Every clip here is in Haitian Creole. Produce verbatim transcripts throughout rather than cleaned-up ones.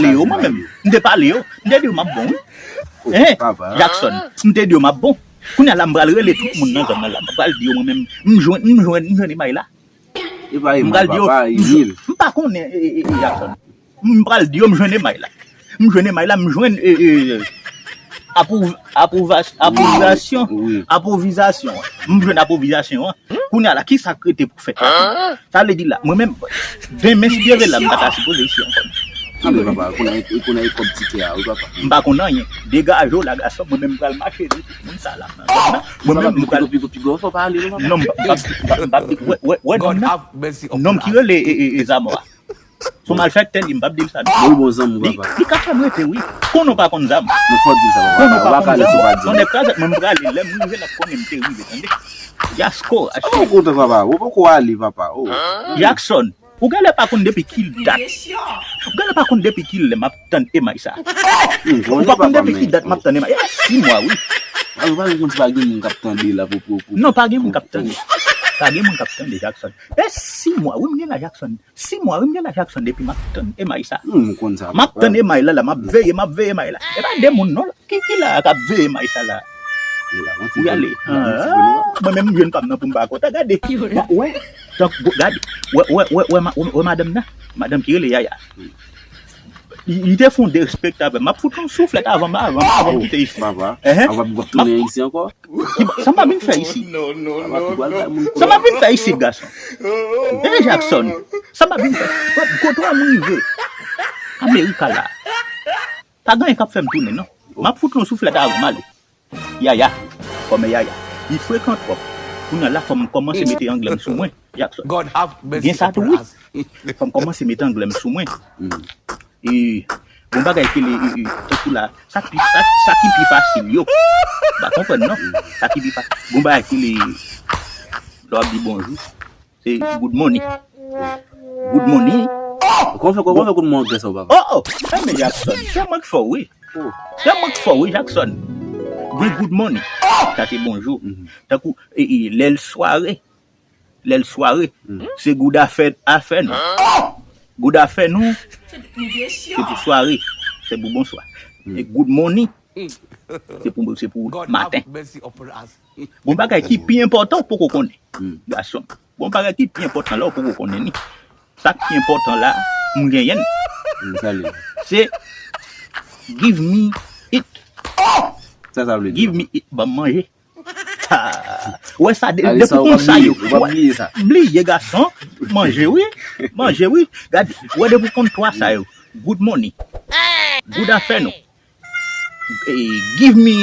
pale yo, mwen menm. M te pale yo. M te di yo m ap bon, wi. Hein, Jackson, m te di yo m ap bon. Kounye a la, m pral rele tout moun nan zòn nan la. M pral di yo mwen menm, m jwenn, m jwenn, m jwenn emay la. M pral di yo, m pa konnen, e, e, e, Jackson. M pral di yo, m jwenn emay la. M jwenn emay la, m jwenn, e, e, apwouv-, apwouvas-, apwouvasyon, apwovizasyon. M jwenn apwovizasyon an. Kounye a la, ki sa k rete pou fèt la? Sa vle di la, mwen menm, demen, si Dye vle, la, m pa ta sipoze isi ankò. Anben, papa, kounye a, kounye a e kòb tikè a, wi, papa. M pa konn anyen. Degaje w la, gason, mwen menm, m pral mache di tout moun sa la. Mwen menm, m pral. Pigo, pigo, pigo, fò pa ale, non, papa. Non, m pa, m pa, m pa, m pa, wè, wè, wè, nonm nan. Nonm ki rele, e, e, e, Zamò a. Se yon malfektè li, m p ap di l sa, non. Bon, bon, zanmi, papa. Li ka fè m rete, wi. Konnen w pa konn zam. Mwen fò di sa, papa. Konnen w pa konn zam. Tonnè krazèt, mwen m prale. Lè m rive, l ap konnen m te rive, tande. Jasko, achte. Ou kontan, papa. Ou poko ale, papa. Oh. Jackson, ou genlè pa konn depi ki dat. Ou genlè pa konn depi ki lè m ap tann emay sa. Ou pa konn depi ki dat m ap tann emay. E si mwa, wi. Ou pa konn si pa gen moun k ap tande la pou, pou, pou. Non, pa gen moun k ap tande. Pa gen moun k ap tande, Jackson. E si mwa, wi, m gen la, Jackson. Si mwa, wi, m gen la Jackson depi m ap tann emay sa. M konn sa. M ap tann emay la, la, m ap veye, m ap veye emay la. E pa de moun non, ki, ki la k ap veye emay sa la. Ou ale. Mwen menm, m jwenn pa m nan pou m pa kontan. Gade. Wè, tank, gade. Wè, wè, wè, wè, wè madanm nan. Madanm ki rele Yaya. Li, li te fè yon derespekte avè m. M ap fout yon souflèt avan, avan, avan m kite isi. Papa, papa, w ap tounen isi ankò? Sa m ap vin fè isi? Sa m ap vin fè isi, gason? E Jackson, sa m ap vin fè? Kote w m rive? Amerika la. Pa gen anyen k ap fè m tounen, non. M ap fout yon souflèt avan m ale. Yaya, kòmè Yaya. Li frekan twòp. Kounye a la, fò m kòmanse mete anglè m sou mwen, Jackson. Gen sa tou, wi. Fò m kòmanse mete anglè m sou mwen. E, bon bagay ki le, e, e, tankou la, sa pi, sa, sa ki pi fasil yo. Ou pa konprann, non? Sa ki pi fasil. Bon bagay ki le, lè w ap di bonjou, se good morning. Good morning. Kòman fè, kòman fè good morning sa, papa? Oh, oh! Hey, men Jackson, se mwen k fè w, wi. Se mwen k fè w, wi, Jackson. Gen good morning. Sa se bonjou. Tankou, e, e, lè l sware. Lè l sware, se good afè-, afènoun. Good afènoun, se pou sware, se pou bonswa. E good morning, se pou, se pou maten. Bon bagay ki pi enpòtan ou poko konnen, gason. Bon bagay ki pi enpòtan la ou poko konnen ni. Sa k pi enpòtan la, m genyen l. Se give me it. Sa sa vle di? Give me it, ban m manje. Wè sa, de, depi w konn sa yo. Bliye, gason. Manje, wi. Manje, wi. Gade, wè depi w konn twa sa yo. Good morning. Good afternoon. Eh, give me,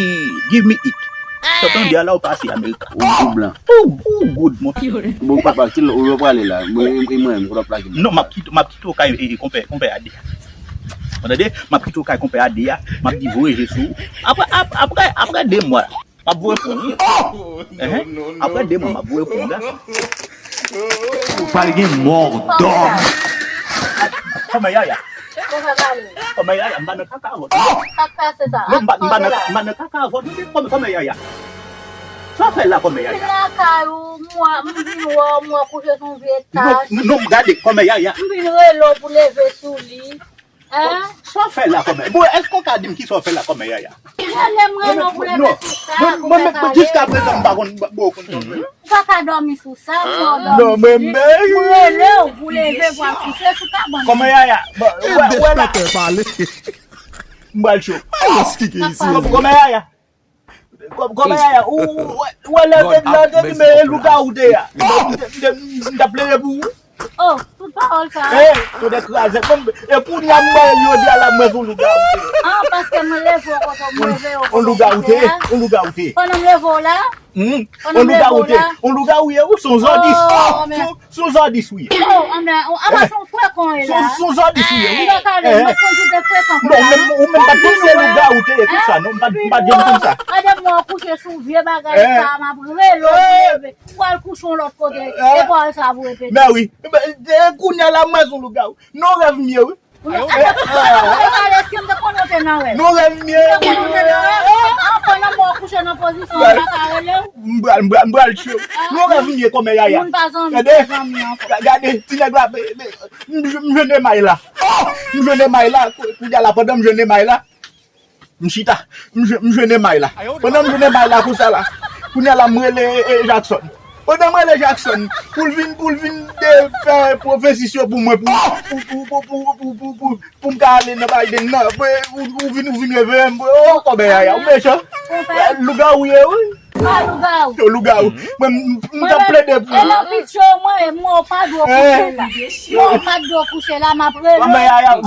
give me it. Sa w tande a la, ou pase Amerika. Ou, ou blan. Ou, ou good, mon. Bon, papa, ki lè ou prale la? Mwen, mwen, mwen, mwen, kote w ap lage m? Non, m ap kite, m ap kite w kay, eh, eh, konpè, konpè Ade a. Ou tande? M ap kite w kay konpè Ade a. M ap di voye je sou ou. Apre, ap-, apre, apre de mwa, m ap voye pou ou. Enhen. Apre de mwa, m ap voye pou ou, gason. Ou pral gen mò dòm. Kòmè Yaya. Kòmè Yaya, m pa nan kaka avè w. Kaka se sa. Non, m pa, m pa nan, m pa nan kaka avè w. Kòmè, kòmè Yaya. Sa w fè la, kòmè Yaya? M vin lakay ou, m wè, m vin wè w, m wè w kouche sou yon vye tach. Non, non, gade, kòmè Yaya. M vin rele w pou leve sou li. Hein? Sa w fè la, kòmè? Bon, èske w ka di m ki sa w fè la, kòmè Yaya? Rele m, rele w pou leve sou sa, pou fè kale. Jiska prezan, m pa konn, m pa konn. Ou pa ka dòmi sou sa, m wè w dòmi. Non, men, men. M rele w pou leve, pou al kouche sou kabann. Kòmè Yaya, wè, wè, wè la. M pral cho. Kòmè Yaya. Kò-, kòmè Yaya, ou, ou, ou, ou, lè w te, lè w te di men lougawou te a. M te, m te, m t ap plede pou ou. Oh, tout pawòl sa. Hey, tande kraze. Mwen, e kounye a mwen, yo di a la, mwen, se yon lougawou te ye. Ah, paske mwen leve w kote w, mwen leve w kote w. Yon lougawou te ye, yon lougawou te ye. Pandan m leve w la, hmm, yon lougawou te ye. Yon lougawou ye, ou, se yon zòdis. Oh, men. Se yon zòdis ou ye. Oh, anmè, apa se yon frekan w ye la? Se yon zòdis ou ye, wi. M pa ka lè, mwen konn tout frekan. Non, ou menm, ou menm pa t konn se lougawou te ye, tout sa, non, m pa t, m pa t janm konn sa. Gade mwen kouche sou vye bagay sa, m ap rele w, leve. Ou al kouche yon lòt kote, e pawòl sa pou repete. Mè wi. Kounye a la, mwen se yon lougawou. Non, rèv m ye, wi. Ou nan rèv m ye. Pandan mwen kouche nan pozisyon, ou pa ka rele w. M pral, m pral, m pral tchwe w. Non, rèv m ye kòmè yaya. Moun pa zanmi, gade, pa zanmi ankò. Gade, ti nèg la, m jwenn emay la. M jwenn emay la, kounye a la, pandan m jwenn emay la, m chita, m jwenn, m jwenn emay la. Pandan m jwenn emay la, konsa la, kounye a la, m rele, e, e, Jackson. Pandan m rele Jackson, pou l vin, pou l vin de, fè pwofesi yo pou mwen, pou, pou, pou m ka ale nan Biden nan. Ou, ou vin, ou vin reveye m. Oh, kòmè yaya, ou mechan. Lougawou ye, wi. Pa lougawou. Yo, lougawou. Mwen, m, m t ap plede pou ou. E nan pitye w, mwen, mwen, ou pa dwe kouche la. Mwen, ou pa dwe kouche la, m ap rele w. Kòmè yaya, m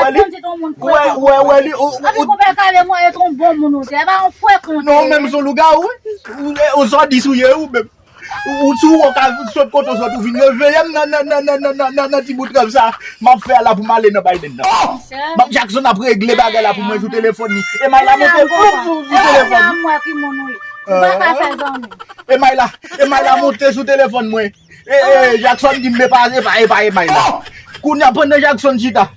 ap konn se yon moun frekan. Wè, wè, wè, li, ou, ou, ou, kòmè kale mwen, e t on bon moun ou te. E pa yon frekan. Non, ou menm se yon lougawou, wi. Ou, ou, ou zòdis ou ye, ou menm. Ou, ou, si ou wè w ka sot kote w sot, ou vin reveye m nan, nan, nan ti bout rèv sa. M ap fè a la pou m ale nan Biden nan. M ap, Jackson ap regle bagay la pou mwen sou telefòn li. Emay la monte, boum, sou, sou telefòn li. Emay la, emay la monte sou telefòn mwen. E, e, Jackson di m, epa, epa, epa, emay la. Kounye a, pandan Jackson chita,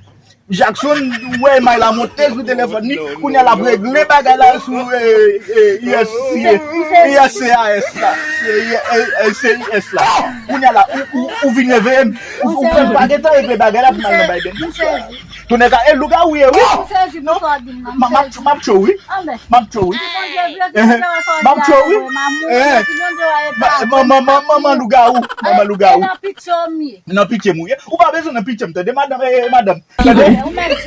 Jackson wè emay la monte sou telefòn li, kounye a l ap regle bagay la sou, e, e, U S C A, U S C A S la, se, e, e, se U S la. Kounye a la, ou, ou, ou vin reveye m. Ou, ou fè m pa gentan regle bagay la pou m al nan Biden. Tounen ka, e lougawou ye, wi. M ap, m ap tchwe w, wi. M ap tchwe w, wi. M ap tchwe w, wi. Manman, manman, manman lougawou. Manman lougawou. Nan pitye m ou ye. Ou pa bezwen nan pitye m, tande, madanm, e, madanm. Tande?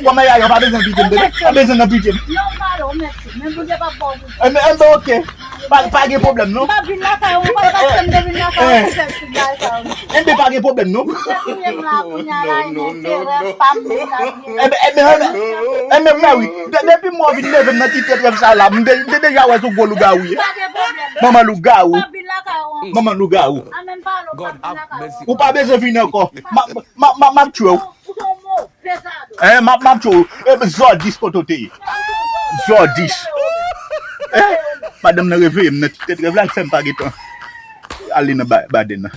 Kòmè yaya, ou pa bezwen pitye m, tande? Pa bezwen nan pitye m. Enben, enben, oke. Pa, pa gen pwoblèm, non. Enben, pa gen pwoblèm, non. Enben, enben, enben, mè wi. De-, depi m wè w vin leve m nan ti tèt rèv sa la, m de-, m te deja wè se yon gwo lougawou ye. Manman lougawou. Manman lougawou. Ou pa bezwen vini ankò. M ap, m ap, m ap, m ap tchwe w. Eh, m ap, m ap tchwe w. Eh, zòdis kote w te ye. Zòdis. Eh, madanm nan reveye m nan ti tèt rèv la, l fè m pa gentan ale nan ba-, Baden nan.